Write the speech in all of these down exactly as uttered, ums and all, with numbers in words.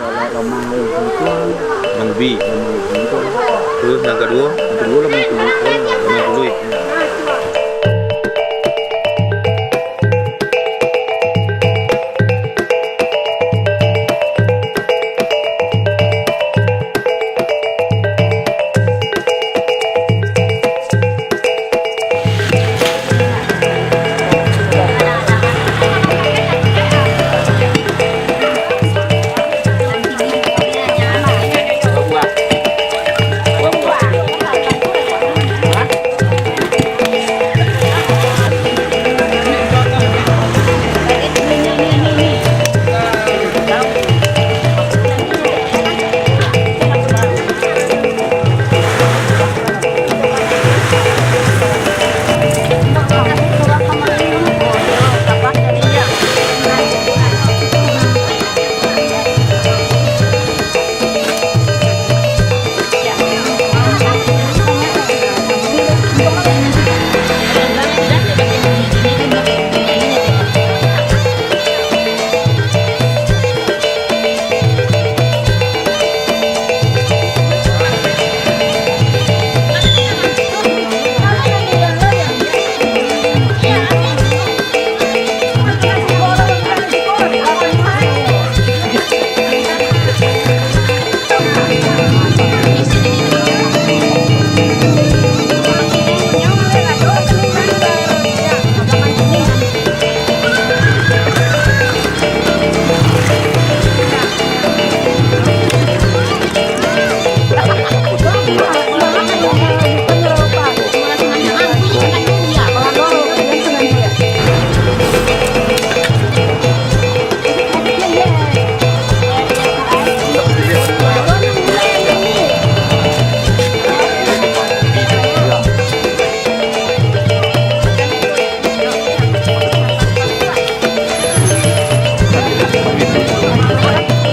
Kalau lamang itu, lamang ubi. Lamang ubi itu. Terus yang kedua? Yang kedua lamang tuluih. Lamang tuluih.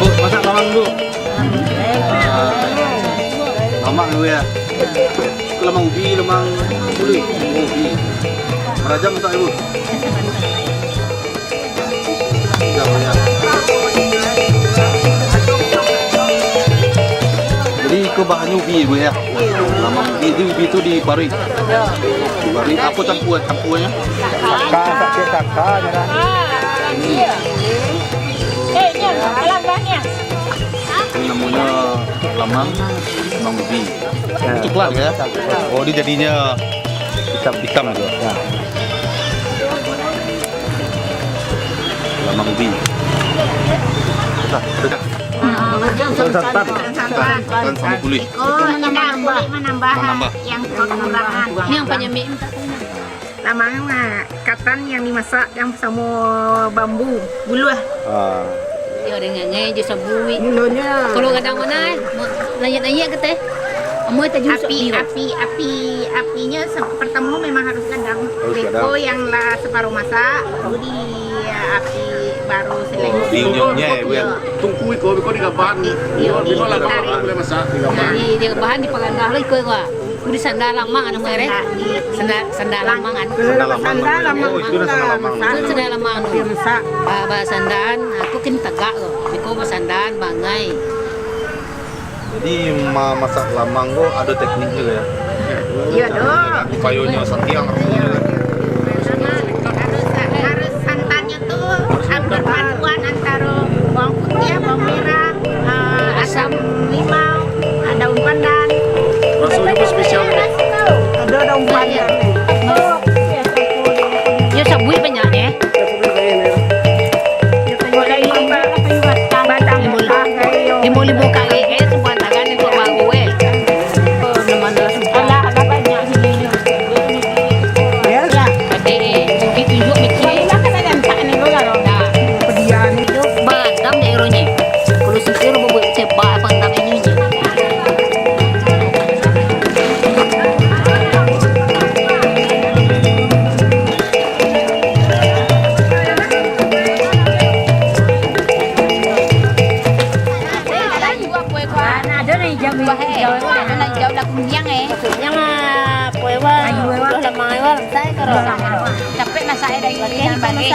Bu, masak lamang, Bu. Ah, lamang, Bu, ya. Lamang ubi, lamang tuluih. Oh, ubi. Marajang masak, Ibu. Iya, iya. Jadi, iko bahannyo ubi, Bu, ya? Lamang ubi tu, ubi tu diparuik. Diparuik, apo campur, campuranyo? Saka, sakik saka, je lah. Ini namonyo lamang, lamang ubi. Ya. Coklat, ya? Oh, dia jadinya hitam, hitam tu. Ya. Lamang ubi. Sudah, sudah. Santan. Santan, santan sama kulit. Iko indak, kulit manambah. Manambah. Yang kekurangan. Ini yang panyamik. Lamang, ah, katan yang dimasak yang samo bambu, guluah. Ah. Yo, dengan ngai jo sabuik. Mulonyo. Kalau gadang mana, eh? Mo-, naiak-naiak ke teh? Amuah tajusuk. Api, api, api, apinyo se-, pertamo memang harus gadang. Harus gadang. Beko yang lah separuh masak, baru di api baru. Oh, selain itu. Diunyungnyo, ya, Bu, ya? Tungku iko, beko digabahan. Iyo, beko lah, digabahan. Boleh masak, digabahan. Nah, di, digabahan dipagandah lah iko, iko. Itu di sanda lamang anu, Mak, eh? Sanda, di, sanda, sanda lamang anu. Sanda lamang. Sanda lamang. Oh, itu dah sanda lamang. Itu sanda lamang anu. Ba-, basandaan, aku kin tagak ko. Beko basandaan, bangai. Jadi, ma-, masak lamang ko ado teknik juo, ya? Iyo, ado. Upayonyo santiang. Iyo. Harus, harus santannyo tu, ah, berpaduan antaro bawang putiah, bawang merah, ah, asam limau, ah, daun pandan. Rasonyo pun spesial, kan? Ado daun pandan. Iyo, sabuik banyak, eh. Limau, limau karek, eh, sebuah tangan itu baru, eh. Alah, alah, banyak sini. Yo. Yo. Tadi, eh, ditunjuk mikir. Nah. Badam dek ironye. Kalau sisir buat cebak apa ndak ini. Nah, ado nan hijau, hijau. Ado nan hijau lah, kuniang, eh. Kuniang, ah, apo, Ewa? Kayu, Ewa. Udah lamang, Ewa. Capek masak dari lamang, eh.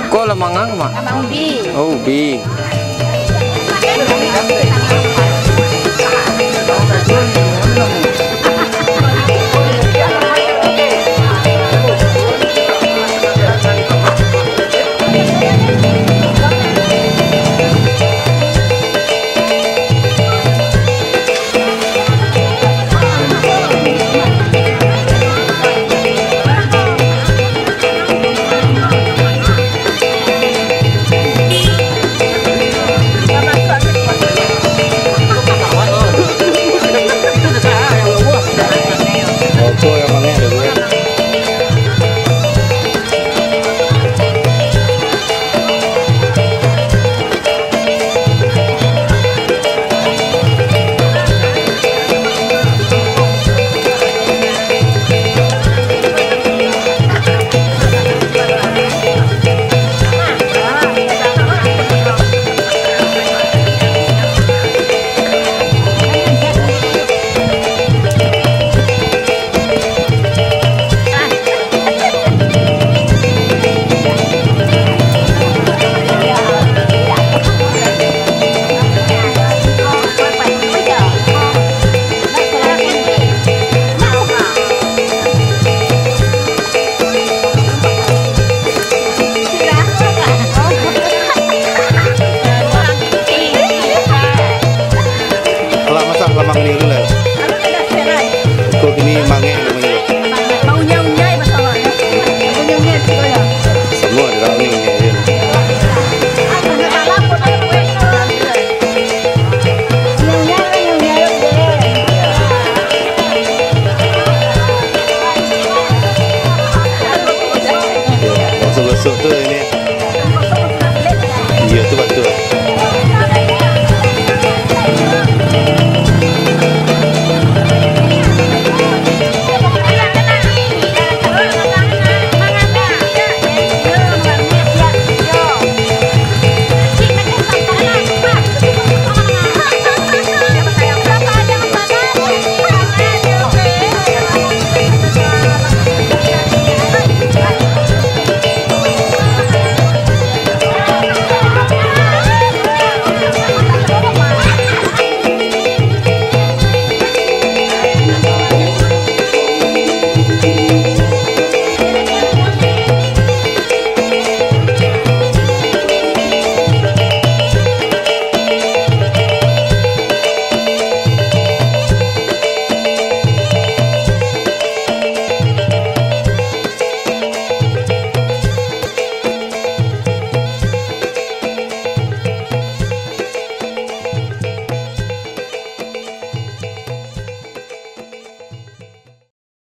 Ko lamang a, Mak? Lamang ubi. Oh, ubi.